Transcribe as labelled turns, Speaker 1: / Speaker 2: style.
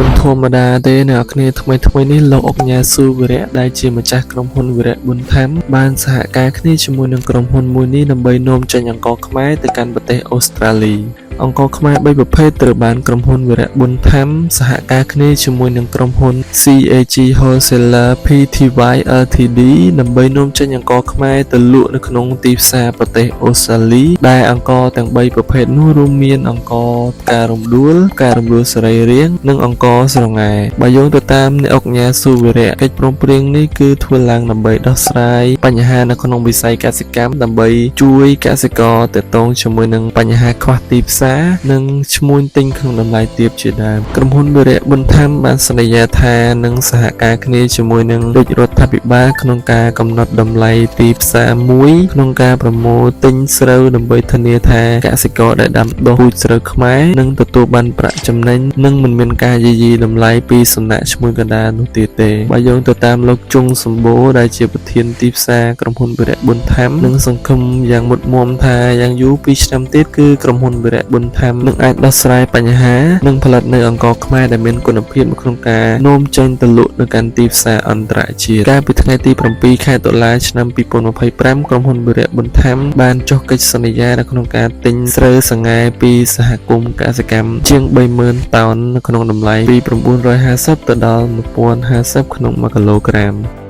Speaker 1: មិនធម្មតាទេអ្នកគ្នាថ្មីថ្មីនេះលោកអុកញ៉ាស៊ូវិរៈដែលជាម្ចាស់ក្រុមហ៊ុនវិរៈប៊ុនថាំបានសហការគ្នាជាមួយនឹងក្រុមហ៊ុនមួយនេះដើម្បីនាំចេញអង្ករខ្មែរទៅកាន់ប្រទេសអូស្ត្រាលីអង្ករខ្មែរ3ប្រភេទត្រូវបានក្រុមហ៊ុនវិរៈប៊ុនថាំសហការគ្នាជាមួយនឹងក្រុមហ៊ុន CAG Wholesaler Pty Ltd ដើម្បីនាំចេញអង្ករខ្មែរទៅលក់នៅក្នុងទីផ្សារប្រទេសអូស្ត្រាលីដែលអង្ករទាំង3ប្រភេទនោះរួមមានអង្ករផ្ការំដួលផ្ការំដួលសរីរាង្គនិងអង្ករស្រងែបើយោងទៅតាមអ្នកអុកញ៉ាស៊ូវិរៈកិច្ចព្រមព្រៀងនេះគឺធ្វើឡើងដើម្បីដោះស្រាយបញ្ហានៅក្នុងវិស័យកសិកម្មដើម្បីជួយកសិករទាក់ទងជាមួយនឹងបញ្ហាខ្វះទីផ្សារនិងឈ្មួញទិញក្នុងតម្លៃទាបជាដើមក្រុមហ៊ុនវិរៈប៊ុនថាំបានសន្យាថានឹងសហការគ្នាជាមួយនឹងរាជរដ្ឋាភិបាលក្នុងការកំណត់តម្លៃទីផ្សារមួយក្នុងការប្រមូលទិញស្រូវដើម្បីធានាថាកសិករដែលដាំដុះពូជស្រូវខ្មែរនឹងទទួលបានប្រាក់ចំណេញនិងមិនមានការយាយីតម្លៃពីសំណាក់ឈ្មួញកណ្ដាលនោះទៀតទេបើយោងទៅតាមលោកជុងសម្បូរដែលជាប្រធានទីផ្សារក្រុមហ៊ុនវិរៈប៊ុនថាំនឹងសង្ឃឹមយ៉ាងមុតមមថាយ៉ាងយូរ2ឆ្នាំទៀតគឺក្រុមហ៊ុនវិរៈប៊ុនថាំនឹងអាចដោះស្រាយបញ្ហានិងផលិតនៅអង្ករខ្មែរដែលមានគុណភាពនៅក្នុងការនាំចេញទៅលក់នៅកាន់ទីផ្សារអន្តរជាតិកាលពីថ្ងៃទី7ខែតុលាឆ្នាំ2025ក្រុមហ៊ុនវិរៈប៊ុនថាំបានចុះកិច្ចសន្យានៅក្នុងការទិញស្រូវសង្ហែពីសហគមន៍កសិកម្មជាង30,000តោននៅក្នុងតម្លៃពី950ទៅដល់1050ក្នុង1គីឡូក្រាម។